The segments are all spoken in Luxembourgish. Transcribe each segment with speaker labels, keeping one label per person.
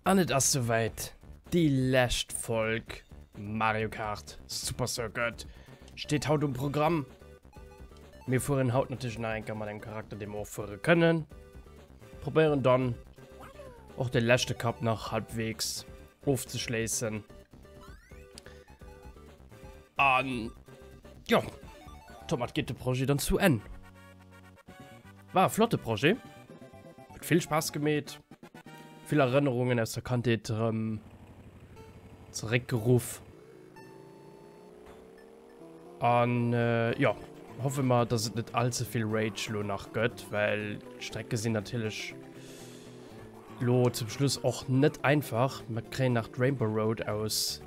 Speaker 1: An et ass souwäit, déi lescht Folg Mario Kart Super Circuit steet haut um Programm. Mir fueren haut natierlech nach eng Kéier mat engem Charakter, dee mer och fuere kënnen. Probéieren dann och de leschte Cup nach halbwegs ofzeschléissen. An jo, domat geet de Projet dann zu Enn. War e flotte Projet, huet vill Spaass gemeet, vill Erënnerungen aus der Kandheet erëm zeréckgeruff. An jo, hoffe mer, dass et net all ze vill Rage lo nach gëtt, well d'Strecke sinn natierlech lo zum Schluss och net einfach. Mer kréien nach d'Rainbow Road aus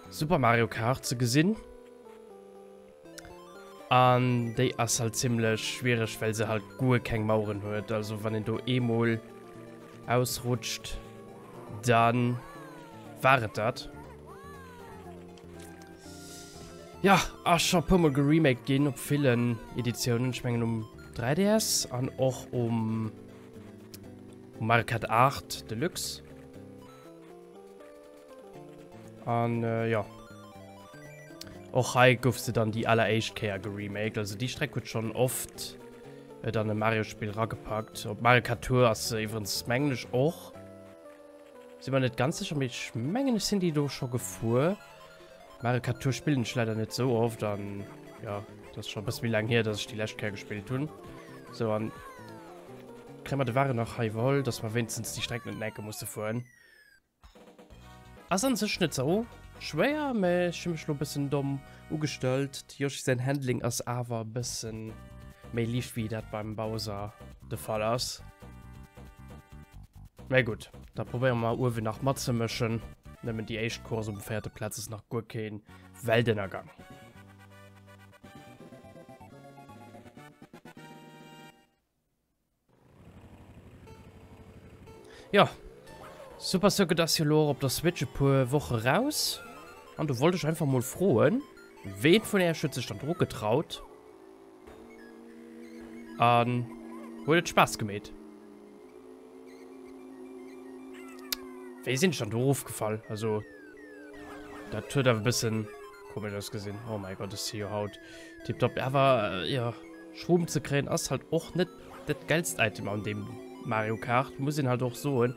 Speaker 1: Super Mario Kart ze gesinn. An déi ass halt zimlech schwiereg, well se halt guer keng Maueren huet. Also wann een do eemol ausrutscht, dann war et dat. Ja, ass scho e puer mol geremaked ginn op villen Editiounen. Ech mengen um 3DS an och um Mario Kart 8 Deluxe. An äh, ja. Och hei gouf se dann déi alleréischt Kéier geremaked. Also déi Streck huet schon oft et an e Mario-Spill ragepackt. Op Mario Kart Tour ass se iwwerens mengen ech och. Si mer net ganz sécher, mee ech mengen ech sinn déi do scho gefuer. Mario Kart Tour spillen ech leider net sou oft an ja, dat ass scho e bësse méi laang hier, dass ech déi lescht Kéier gespillt hunn. Sou an kréie mer de Wagen nach hei iwwerholl, dass mer wéinstens déi Streck net enke musse fueren. Ass an sech net sou schwéier, mä ech hu mech lo bëssen domm ugestallt. De Yoshi säin Handling ass awer e bëssen méi liicht wéi dat beim Bowser de Fall ass. Mä gutt, da probéiere mer uewen nach matzemëschen. Nëmmen déi éischt Course um véierte Plaz ass nach guer kee Weltënnergang. Jo, Super Circuit ass jo lo och op der Switch e puer Woche raus. An do wollt ech einfach mol froen, ween vun äerch huet sech dann dru getraut? An huet et Spaass gemeet? Wéi sinn ech dann do erofgefall? Also, dat huet awer e bëssen komesch ausgesinn. Oh mäi Gott, ech si jo haut tiptop. Awer, jo. Schroom ze kréien ass halt och net dat geilst Item an deem Mario Kart, muss een halt och soen,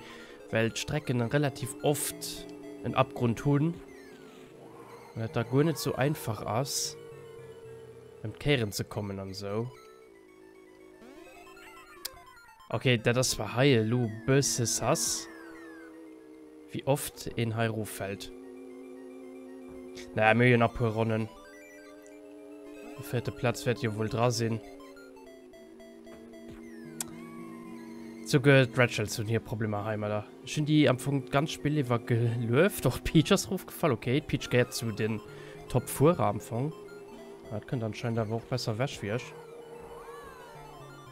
Speaker 1: well d'Strecken relativ oft en Abgrund hunn an et da guer net sou einfach ass ëm d'Kéieren ze kommen an sou. Ok, dat ass zwar hei elo bësse sass, wéi oft een hei eroffält. Naja, mir hu jo nach puer Ronnen. De vierte Platz wäert jo wuel dra sinn. Souguer d'Red Shells hunn hir Problemer heimadder. Ech hunn déi am Fong d'ganz Spill iwwer gelueft. Och d'Peach ass erofgefall. Okay, d'Peach gehéiert zu den Top-Fuerer am Fong. Dat kënnt anscheinend awer och besser ewech wéi ech.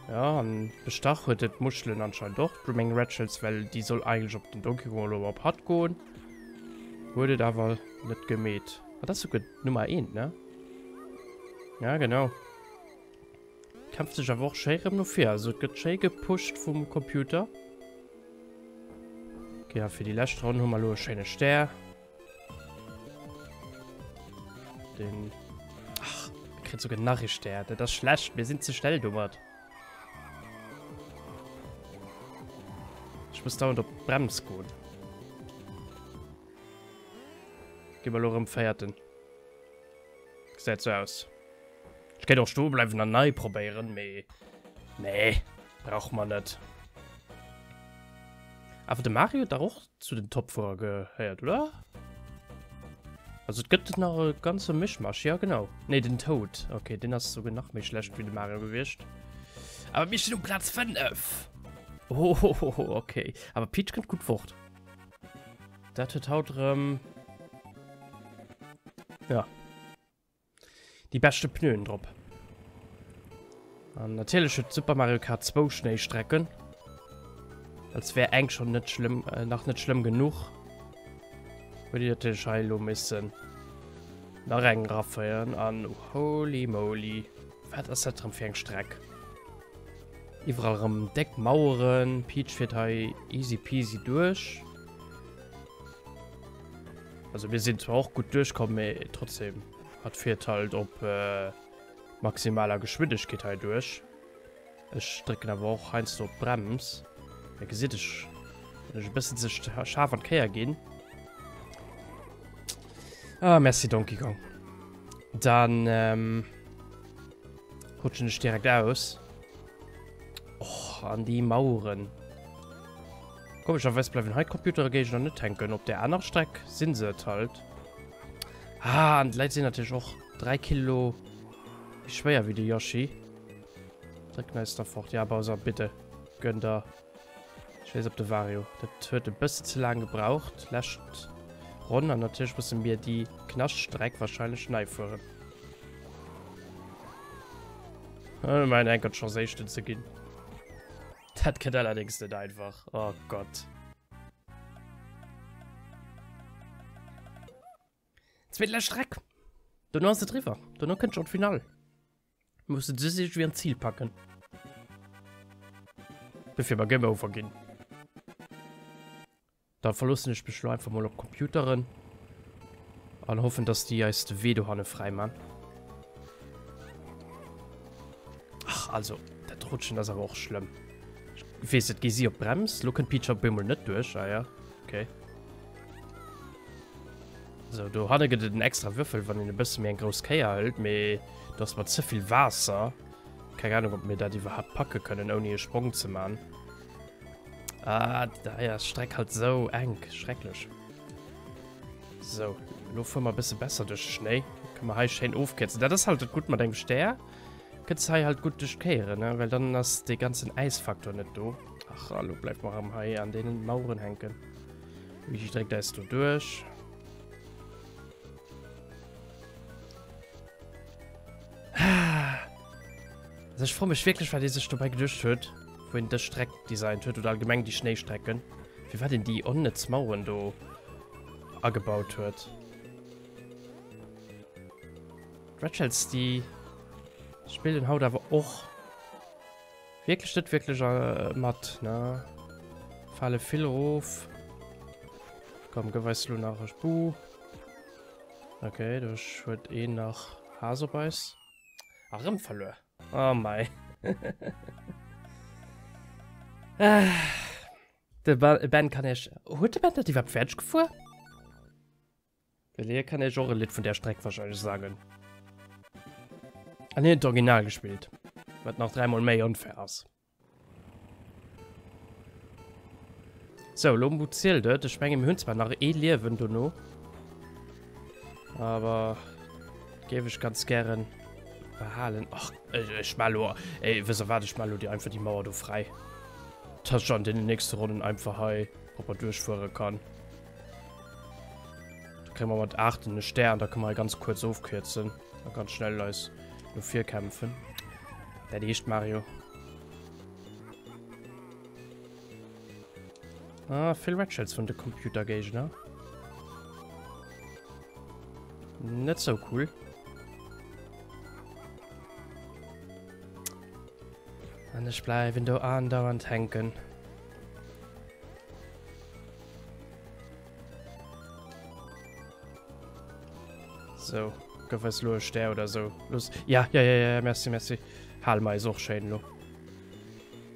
Speaker 1: Ja, an bestach huet et d'Muschelen anscheinend och, d'Meng Red Shells, well déi soll eigentlech op den Donkey Kong oder op hatt goen. Huet et awer net gemeet. Ah, dat ass souguer d'Nummer eent, ne? Ja, genau. Kämpft sech awer och schéi rëm no vir. Also et gëtt schéi gepusht vum Computer. Okay, a fir déi lescht Ronn hu mer elo e schéine Stär. Den... Ach, mir kritt sogar nach e Stär. Dat ass schlecht. Mir sinn ze schnell domat. Ech muss dauernd op d'Brems goen. Gi mer elo rëm Véierten. Gesäit sou aus. Ech kéint och stoe bleiwen an nei probéieren, mee nee, brauche mer net. Awer de Mario huet dach och zu den Topfuerer gehéiert, oder? Also et gëtt nach e ganze Mischmasch, ja genau. Nee, den Toad. Okay, den ass souguer nach méi schlecht wéi de Mario gewiescht. Awer mir stinn um Platz 5! Ohohoho, okay. Awer Peach kënnt gutt fort. Dat huet haut erëm... Ja. Déi beschte Pneuen drop. An natierlech huet Super Mario Kart zwou Schnéistrecken. Als wär eng schon net schlimm, äh, nach net schlimm genuch. Huet Dir natierlech hei elo missen nach eng raféieren. An holy moly, wat ass dat erëm fir eng Streck? Iwwerall erëm déck Maueren. Peach fiert hei easy peasy duerch. Also mir sinn zwar och gutt duerchkomm, mee trotzdem, hatt fiert halt op maximaler Geschwindegkeet hei duerch. Ech drécken awer och heiansdo op d'Brems. Dir gesitt, ech, wann ech e bëssen ze schaarf an d'Kéier ginn. Ah, merci Donkey Kong. Dann ähm, rutschen ech direkt aus. Och, an déi Maueren. Komescherweis bleiwen hei d'Computere Géigner net hänken. Op der anerer Streck sinn se et halt. Ah, an d'Leit sinn natierlech och 3 Kilo méi schwéier wéi de Yoshi. Drécken eis da fort. Ja, Bowser, bitte. Gönn der. Ech weess op de Wario. Dat huet e bësse ze laang gebraucht. Lescht Ronn. An natierlech musse mir déi Knaschtstreck wahrscheinlech nei fueren. Äh, mein Enker d'Chance éischten ze ginn. Dat gëtt allerdéngs net einfach. Oh Gott. Zweetlescht Streck. Dono ass et eriwwer. Dono kënnt schon d'Finall. Muss et just irgendwie an d'Zil packen. Bevir mer Game Over ginn. Da verloossen ech mech lo einfach mol op d'Computeren. An hoffen, dass déi eis de Wee dohanne fräi man. Ach, also, dat Rutschen ass awer och schlëmm. Ech weess net, gi si op d'Brems? Lo kënnt d'Peach op eemol net duerch. Ah ja, okay. Sou, dohanne gëtt et en extra Würfel, wann een e bësse méi eng grouss Kéier hëlt, mee do ass mer ze vill Waasser. Keng Ahnung, ob mir dat iwwerhaapt packe kënnen, ouni e Sprong ze man. Ah, da ass d'Streck halt sou enk. Schrecklech. Sou, lo fuere mer e bësse besser duerch de Schnéi. Kënne mer hei schéin ofkierzen. Dat ass halt dat Gutt mat engem Stär. Kënns hei halt gutt duerch d'Kéieren, ne? Well dann ass dee ganzen Äisfaktor net do. Ach, a lo bleift mer erëm hei an deenen Maueren hänken. Luigi dréckt eis do duerch. Also ech froe mech wierklech, wat ee sech dobäi geduecht huet, wou een dës Streck designt huet oder allgemeng déi Schnéistrecken, firwat een déi onnëtz Maueren do agebaut huet. D'Red Shells, déi spillen haut awer och wierklech net wierklech mat, ne? Fale vill erof. Komm, gëff eis elo nach e Spu. Okay, do huet een nach Haass op eis. A rëm verluer. Oh mei. De Ben kann iech. Huet de Ben dat iwwerhaapt fäerdeg gefuer? Well hie kann iech och e Lidd vun där Streck wahrscheinlech sangen. An hien huet d'Original gespillt, wat nach dräimol méi onfair ass. Sou, elo wou zielt et? Ech menge mir hunn zwar nach ee Liewen dono. Awer géif ech ganz gären behalen. Ach, ech, ech mach lo, ey, wësst der wat, ech mach lo déi einfach déi Mauer do fräi. Dass ech an deenen nächste Ronnen einfach hei propper duerchfuere kann. Da kréie mer mat 8 e Stär an da kënne mer hei ganz kuerz ofkierzen a ganz schnell eis no vir kämpfen. Dat heescht Mario. Ah, vill Red Shells vun de Computergéigner. Net sou cool. An ech bleiwen do andauernd hänken. So, gëff eis lo e Stär oder sou. Los. Ja, ja, ja, ja, merci, merci. Hale mer eis och schéin lo.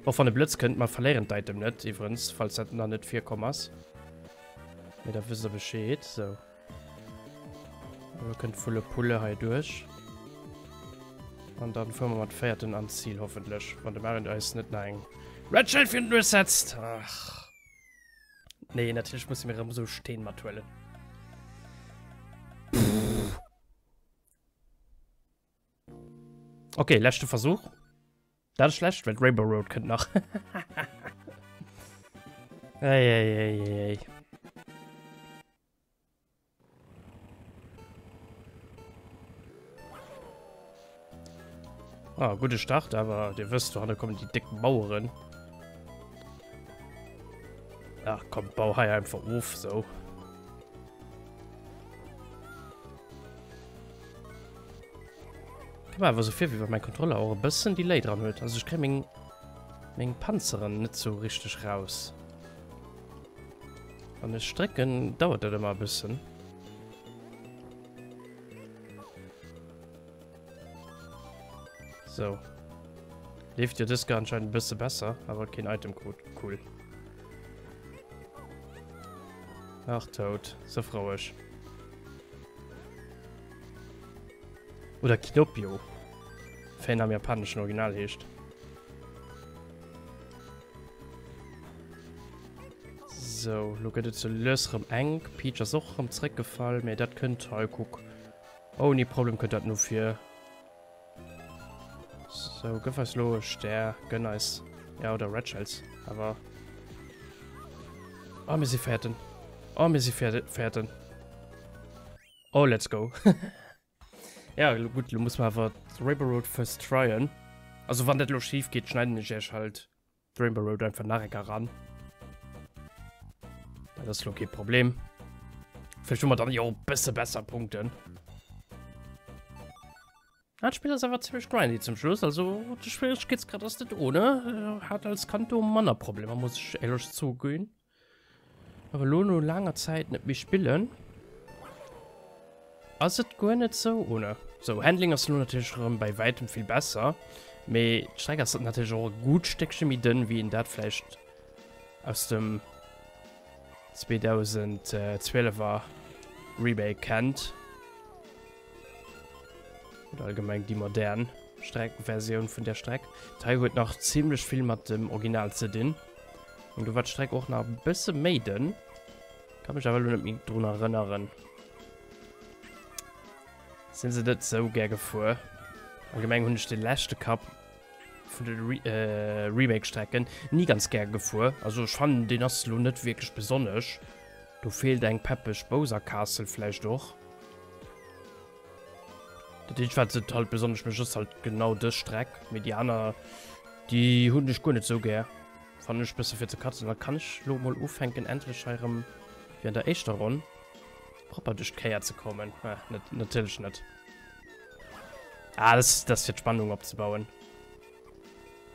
Speaker 1: Och wann e Blëtz kënnt, mer verléieren d'Item net, iwwerens, falls dat nach net virkomm ass. Mee da wësst der Bescheed. So. Lo kënnt Vulle Pulle hei duerch. An dann fuere mer mat véierten an d'Zil, hoffentlech. Wann de Mario eis net nach eng Red Shell virun d'Nues setzt. Ach. Nee, natierlech musse mir erëm esou Steen mathuelen. Okay, leschte Versuch. Dat ass schlecht, well d'Rainbow Road kënnt nach. Ei, ei, ei, ei, ei. Ah, gudde Start, awer Dir wësst, dohanne kommen déi déck Maueren. Ach komm, bau hei einfach of, sou. Kënnt mer awer sou vir, wéi wa mäin Controller och e bëssen Delay dran huet. Also ech kréie meng, meng Panzeren net sou richteg raus. Wann ech drécken, dauert dat ëmmer e bëssen. Sou. Leeft jo dës Kéier anscheinend e bësse besser, awer keen Item krut. Cool. Ach Toad, sëff roueg. Oder Kinopio, wéi en am japaneschen Original heescht. Sou, lo gëtt et sou lues rëm enk. Peach ass och rëm zréckgefall, mee dat kënnt hei, kuck. Ouni Problem kënnt dat no vir. Sou, gëff eis lo e Stär, gönn eis. Ja, oder Red Shells, awer. Oh, mir si Véierten. Oh, mir si Véierten. Oh, let's go. Ja, gutt, lo muss mer awer d'Rainbow Road first tryen. Also, wann dat lo schif geet, schneiden ech iech halt d'Rainbow Road einfach nach eng Kéier ran. Dat ass lo kee Problem. Vläicht hu mer dann jo e bësse besser Punkten. Ah, d'Spill ass awer zimmlech grindy zum Schluss, also de Schwieregkeetsgrad ass net ohne. Hat als Kand do manner Problemer, muss ech éierlech zouginn. Awer elo no laanger Zäit net méi spillen, ass et guer net sou ohne. Sou, Handling ass elo natierlech erëm bei wäitem vill besser, mee d'Streck ass natierlech och e gutt Stéckche méi dënn, wéi een dat vläicht aus dem 2012 er Remake kennt. Oder allgemeng déi modern Streck, Versioun vun der Streck. D'hei huet nach zimmlech vill mat dem Original ze dinn. An do war d'Streck och nach e bësse méi dënn. Kann mech awer elo net méi drun erënneren. Sinn se net sou gär gefuer. Allgemeng hunn ech de leschte Cup vun de Re äh, Remake-Strecken ni ganz gär gefuer. Also ech fannen deen ass elo net wierklech besonnesch. Do feelt eng peppeg Bowser Castle vläicht och. Dat eenzegt wat et halt besonnesch mécht ass halt genau dës Streck, mee déi aner déi hunn ech guer net sou gär. Fannen ech bësse fir ze katzen. Da kann ech lo mol ufänken endlech hei rëm wéi an der éischter Ronn propper duerch d'Kéier ze kommen. Ah, net, natierlech net. Ah, das, das fir d'Spannung opzebauen.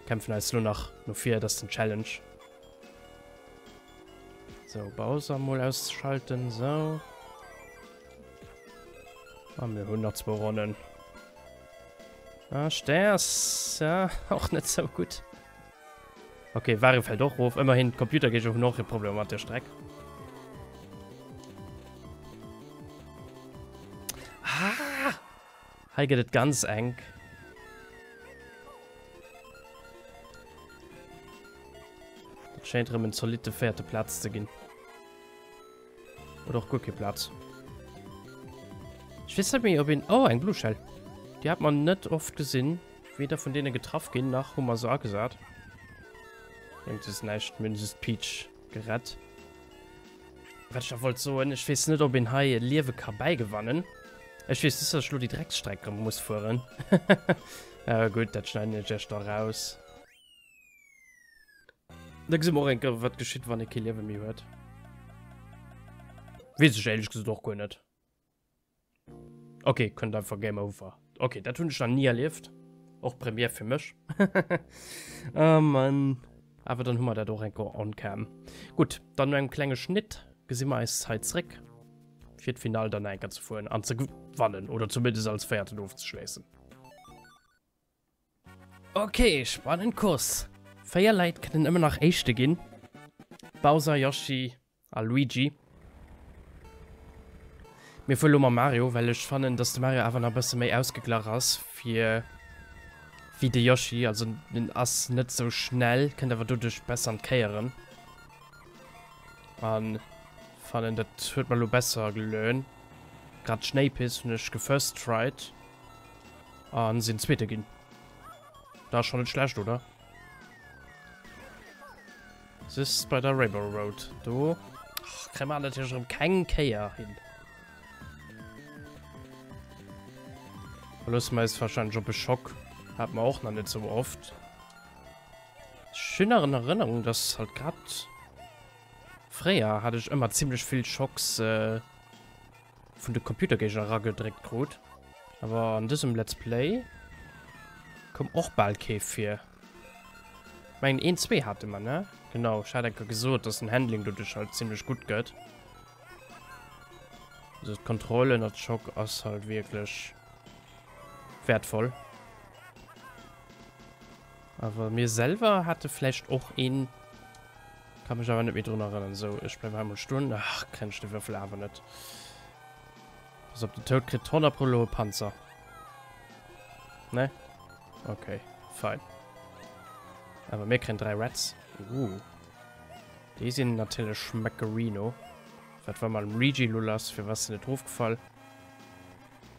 Speaker 1: Kämpfen eis lo nach no vir, das ist den Challenge. So, Bowser mol ausschalten, so. Ah, mir hunn nach zwou Ronnen. Ah, Stairs, ja, och net sou gutt. Okay, Wario fällt och rof. Ëmmerhin, d'Computergéigner hunn och hir Problemer mat der Streck. Ah! Hei gëtt et ganz enk. Dat schéint erëm en zolitte véierte Plaz ze ginn. Oder och guer kee Plaz. Ech weess net méi, ob een... Oh, eng Blue Shell. Déi hat man net oft gesinn. Weder vun deene getraff ginn, nach hu mer se agesat. Bréngt es näischt, mir hunn just d'Peach gerett. Wat ech nach wollt soen, ech weess net, ob een hei e Liewe ka bäigewannen. Ech weess just, dass ech lo déi Drecksstreck erëm muss fueren. Awer gutt, dat schneiden ech iech da raus. Da gesi mer och eng Kéier, wat geschitt, wann ee kee Liewe méi huet. Weess ech éierlech gesot och guer net. Ok, kënnt einfach Game Over. Ok, dat hunn ech nach ni erlieft. Och Première fir mech. Oh Mann. Awer dann hu mer dat och eng Kéier on cam. Gutt, dann no engem klenge Schnitt gesi mer eis hei zréck, fir d'Finall dann nach eng Kéier ze fueren an ze gewannen oder zumindest als Véierten ofzeschléissen. Ok, spannend Course. 4 Leit kënnen ëmmer nach Éischte ginn. Bowser, Yoshi a Luigi. Mir fuere lo mam Mario, well ech fannen, dass de Mario awer nach e bësse méi ausgeglach ass fir wéi de Yoshi. Also en ass net sou schnell, kënnt awer doduerch besser an d'Kéieren. An fannen, dat huet mer lo besser gelöen. Grad d'Schnéipiss hunn ech gefirst tried. An sinn Zweete ginn. Dat ass schon net schlecht, oder? Sis bei der Rainbow Road. Do kréie mer natierlech erëm keng Kéier hin. Verloosse mer eis wahrscheinlech op e Schock. Hat mer och nach net sou oft. Ech hunn nach an Erënnerung, dass halt grad fréier hat ech ëmmer zimmlech vill Schocks. Vun de Computergéigner eragedréckt krut. Awer an dësem Let's Play koum och bal kee vir. Mengen een, zwee hate mer, ne? Genau, ech hat enker gesot, dass den Handling doduerch halt zimmlech gutt gëtt. Also d'Kontroll ënnert Schock ass halt wierklech wäertvoll. Awer mir selwer hate vläicht och een. Ka mech awer net méi drun erënneren. Sou, ech bleiwen hei mol stoen. Ach, kréien ech de Würfel awer net. Pass op, den Toad kritt 100 pro elo e Panzer. Ne? Okay, fein. Awer mir kréien 3 Rats. Uh. Déi sinn natierlech Schmeckerino. Wat war mam Luigi lo lass? Firwat ass en net erofgefall?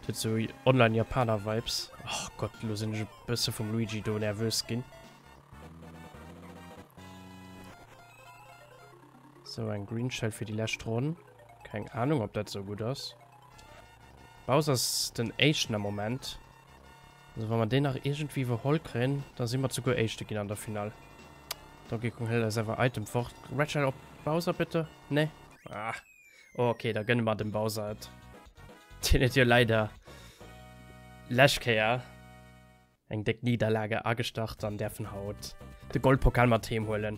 Speaker 1: Dat huet sou online Japaner Vibes. Ach Gott, lo sinn ech e bësse vum Luigi do nervös ginn. Sou, eng Green Shell fir déi lescht Ronn. Keng Ahnung, ob dat sou gutt ass. Bowser ass den éischten am Moment. Also wa mer deen nach iergendwéi iwwerholl kréien, da si mer souguer éischte ginn an der Finall. Donkey Kong hëlt eis awer Item fort. Red Shell op Bowser bitte? Nee? Ah. Oh, okay, da gënne mer dem Bowser et. Deen huet jo leider lescht Kéier eng déck Niederlage agestach an däerfen haut de Goldpokal mat heem huelen.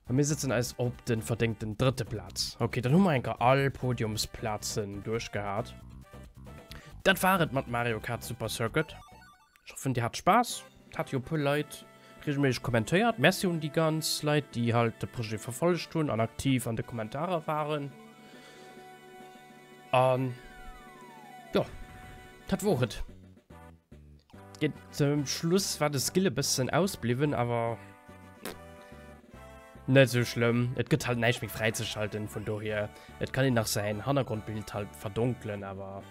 Speaker 1: A mir sëtzen eis op de verdéngten drëtte Plaz. Okay, dann hu mer enker all Podiumsplazen duerchgehat. Dat war et mat Mario Kart Super Circuit. Ech hoffen dir hat Spaass. Et hat jo e puer Leit regelméisseg kommentéiert. Merci un déi ganz Leit, déi halt de Projet verfollegt hunn an aktiv an de Kommentarer waren. An jo, dat wor et. Géint zum Schluss war de Skill e bëssen ausbliwwen, awer net sou schlëmm. Et gëtt halt näischt méi fräizeschalten, vun dohier et kann een nach säin Hannergrondbild halt verdonkelen, awer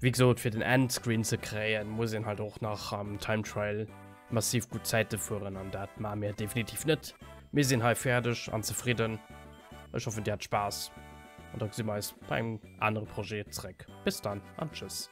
Speaker 1: wéi gesot fir den Endscreen ze kréien, muss een halt och nach am Time Trial massiv gutt Zäite fueren an dat maache mir definitiv net. Mir sinn hei fäerdeg an zefridden. Ech hoffen dir hat Spaass an da gesi mer eis bei engem anere Projet zréck. Bis dann an tschüss.